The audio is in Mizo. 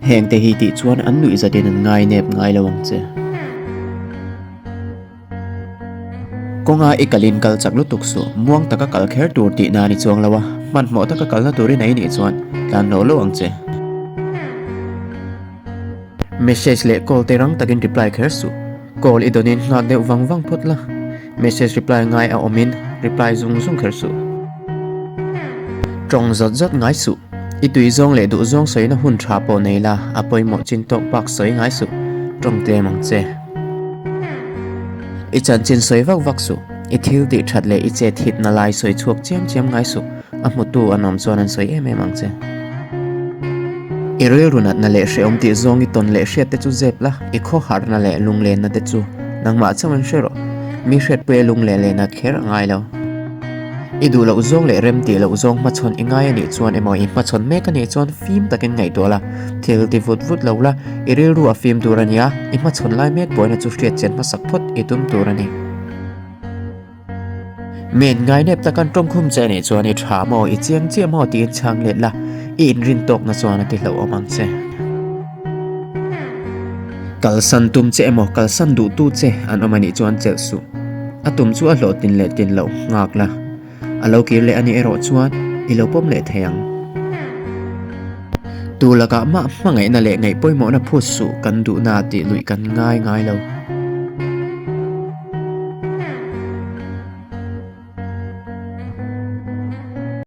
Hengte hi tih chuan an nuih zatin an ngai nep ngai lo ang che. Kawnga i kalin kal chak lutuk suh, muang taka kal kher tur tihna a ni chuang lo a, hmanhmawh taka kalna tur i nei nih chuan tlan lo lo ang che. Message leh call te rang takin reply kher suh. Call i dawnin nghak deuh vang vang phawt la. Message reply ngai a awmin reply zung zung kher suh. Tawng zawt zawt ngai suh. I tui zawng leh duh zawng sawina hun tha pawh nei la, a pawimawh chin tawk bak sawi ngai suh. Tawng tlem ang che. I chanchin sawi vak vak suh. I thil tih that leh i chet hitna lai sawi chhuak chiam chiam ngai suh. A hmutu an awm chuan an sawi em em ang che. I rilru natna leh hrehawm tih zawng i tawn leh hriat te chu zep la, i khawharna leh lunglenna te chu nangmah chauh an hre rawh. Mi hriatpuia lunglen leh nat kher a ngai lo. I duh loh zawng leh rem tih loh zawng hmachhawn i ngai a nih chuan emaw i hmachhawn mek a nih chuan fim takin ngaihtuah la, thil ti vut vut lo la, i rilru a fim tur a nia, i hmachhawn lai mek buaina chu hriat chian hmasak phawt i tum tur a ni. Min ngainep tak an tawngkhum che nih chuan i tha maw, i chiang chiah maw tiin chhang let la, i inrin tawkna chuan a ti hlauhawm ang che. Kalsan tum che emaw kalsan duhtu che an awm anih chuan chelh suh. A tum chu a hlawhtlin leh tin loh nghak la, a lo kir leh anih erawh chuan i lo pawm leh thei ang. Tu lakah mah hmangaihna leh ngaih pawimawhna phut suh kan duhna tih luih kan ngai ngai lo.